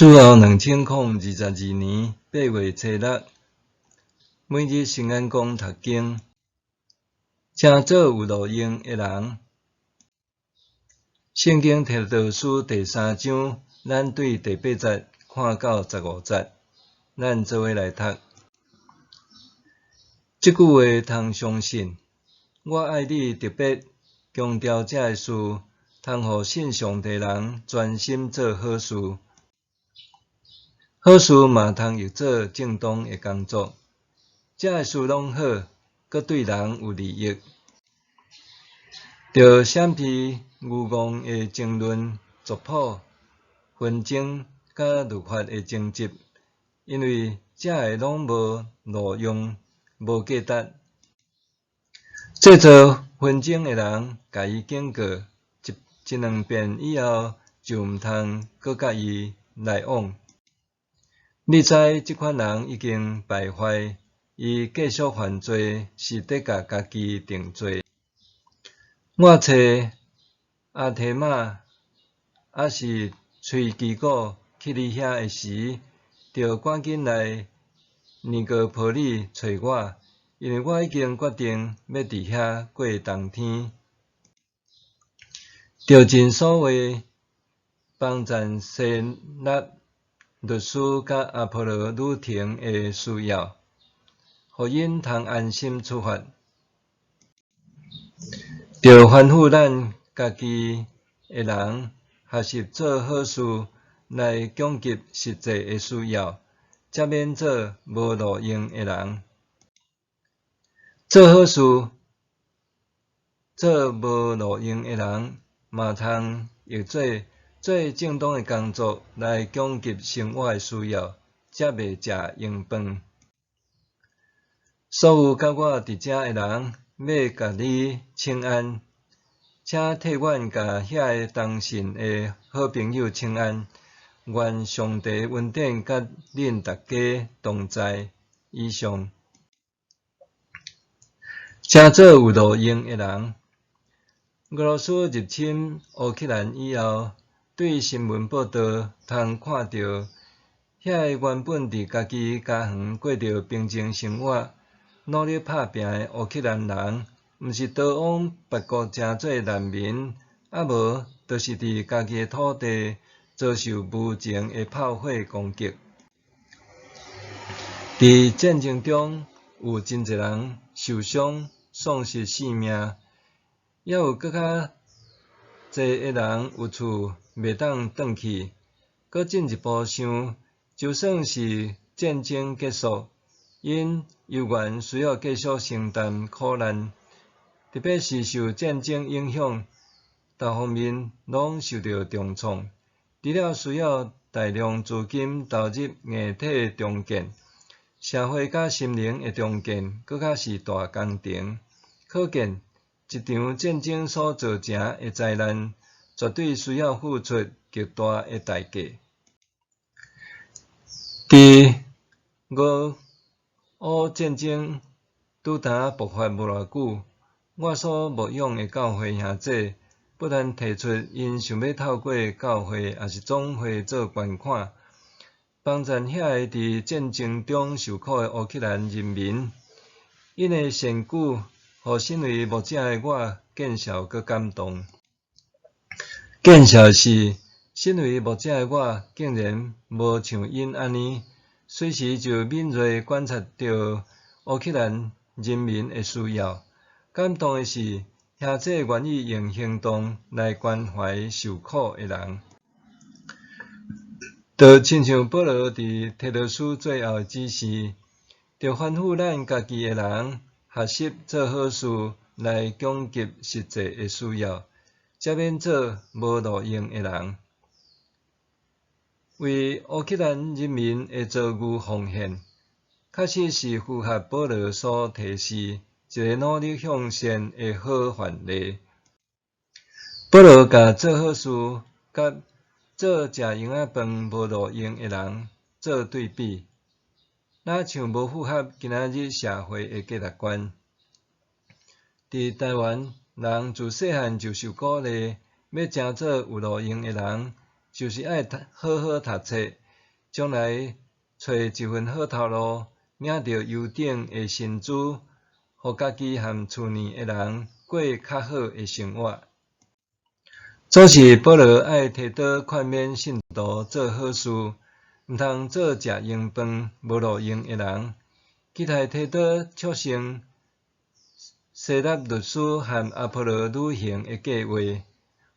主後2022年8月初六，每日聖言講讀經，成做有路用的人。聖經提多書第三章，咱對第八節看到15節，咱做伙來讀。這句話通相信，我愛你特別強調這个事，通予信上帝人專心做好事。好事嘛通譯做正當的工作，這个事攏好，閣對人有利益。著閃避愚戇的爭論、族譜、紛爭佮律法的爭執，因為這个攏無路用、無價值。製造紛爭的人，共伊警告一、一兩遍以後，就毋通閣佮伊來往。你知這款人已經敗壞，伊繼續犯罪是佇共家己定罪。我揣阿提瑪，抑是推基古去你遐的時，著趕緊來尼哥波里揣我，因為我已經決定欲佇遐過冬天。照真所話，幫贊西納律師佮阿波羅旅程的需要，予𪜶通安心出發。著吩咐咱家己的人學習做好事，來供給實際的需要，才免做無路用的人。做好事，做無路用的人，嘛通譯做做正當的工作來供給生活的需要，才袂食閒飯。所有佮我佇遮的人，欲共你請安，請替阮共遐个同信的好朋友請安。願上帝恩典佮恁逐家同在。以上。成做有路用的人。俄羅斯入侵烏克蘭以後，對新聞報道通看著，遐个原本佇家己家園過著平靜生活、努力拍拚的烏克蘭人，毋是逃往別國成做難民，啊無就是佇家己的土地遭受無情的炮火攻擊。佇戰爭中，有真濟人受傷、喪失性命，猶有閣較濟的人有厝袂當轉去。閣進一步想，就算是戰爭結束，𪜶猶原需要繼續承擔苦難，特別是受戰爭影響，逐方面攏受著重創。除了需要大量資金投入硬體重建，社會佮心靈的重建，閣較是大工程。可見，一場戰爭所造成的災難，絕對需要付出極大的代價。佇俄烏戰爭拄焦爆發無偌久，我所牧養的教會兄弟不但提出𪜶想欲透過教會抑是總會做捐款，幫贊遐个佇戰爭中受苦的烏克蘭人民。𪜶的善舉，予身為牧者的我見笑閣感動。見笑的是，身為牧者的我，竟然無像𪜶按呢，隨時就敏銳觀察著烏克蘭人民的需要。感動的是，兄弟願意用行動來關懷受苦的人。就親像保羅佇提多書最後的指示，著吩咐咱家己的人學習做好事來供給實際的需要，才免做無路用的人。為烏克蘭人民的遭遇奉獻，確實是符合保羅所提示一个努力向善的好範例。保羅共做好事，佮做食閒仔飯無路用的人做對比，若像無符合今仔日社會的價值觀。佇台灣，人自細漢就受鼓勵，欲成做有路用的人，就是愛好好讀冊，將來揣一份好頭路，領著優等的薪資，予家己和厝內的人過較好的生活。總是保羅愛提多勸勉信徒做好事，毋通做食閒飯無路用的人。期待提多促成西納律師和阿波羅旅行的計劃，予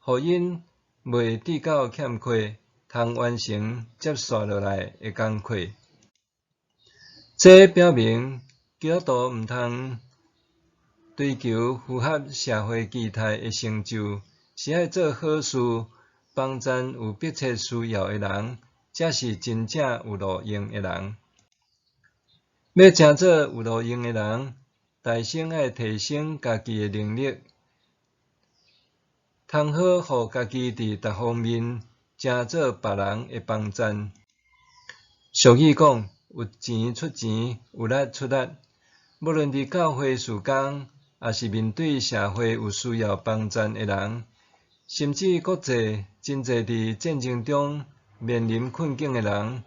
𪜶袂致到欠缺，通完成接紲落來的工課。這表明基督徒毋通追求符合社會期待的成就，是愛做好事，幫贊有迫切需要的人，才是真正有路用的人。欲成做有路用的人，大先愛提升家己的能力，通好予家己佇逐方面成做別人的幫贊。俗語講：有錢出錢，有力出力。無論佇教會事工，抑是面對社會有需要幫贊的人，甚至國際真濟佇戰爭中面臨困境的人，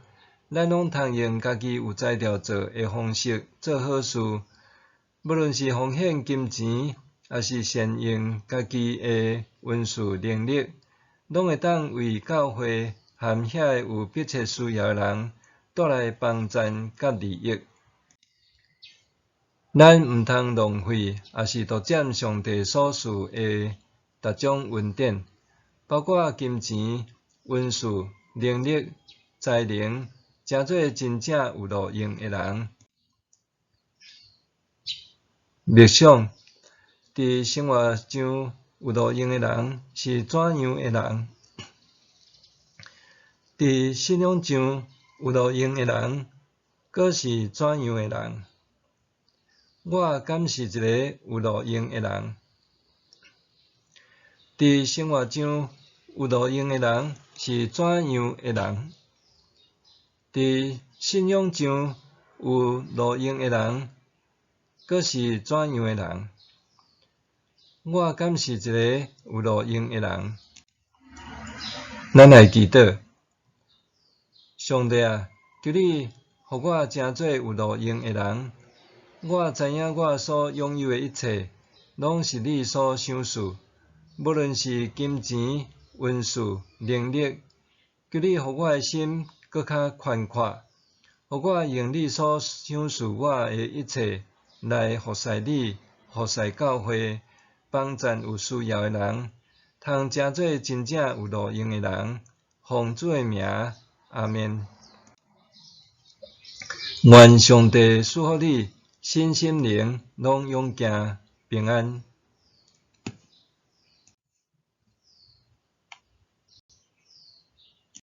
咱攏通用家己有才調做的方式做好事。無論是奉獻金錢，抑是善用家己的恩賜能力，攏會當為教會和遐个有迫切需要的人帶來幫贊佮利益。咱毋通浪費，抑是獨佔上帝所賜的逐種恩典，包括金錢、恩賜、能力、才能，成做真正有路用的人。默想：佇生活上有路用的人是怎樣的人？佇信仰上有路用的人，閣是怎樣的人？我敢是一个有路用的人？佇生活上有路用的人是怎樣的人？佇信仰上有路用的人，閣是怎樣的人？我敢是一个有路用的人？咱來祈禱。上帝啊，求你予我成做有路用的人。我知影我所擁有的一切，攏是你所賞賜，無論是金錢、恩賜、能力，求你予我的心閣較寬闊，予我用你所賞賜我的一切來服侍你、服侍教會，幫贊有需要的人，通成做真正有路用的人。奉主的名，阿們。願上帝賜福你，身心靈攏勇健平安。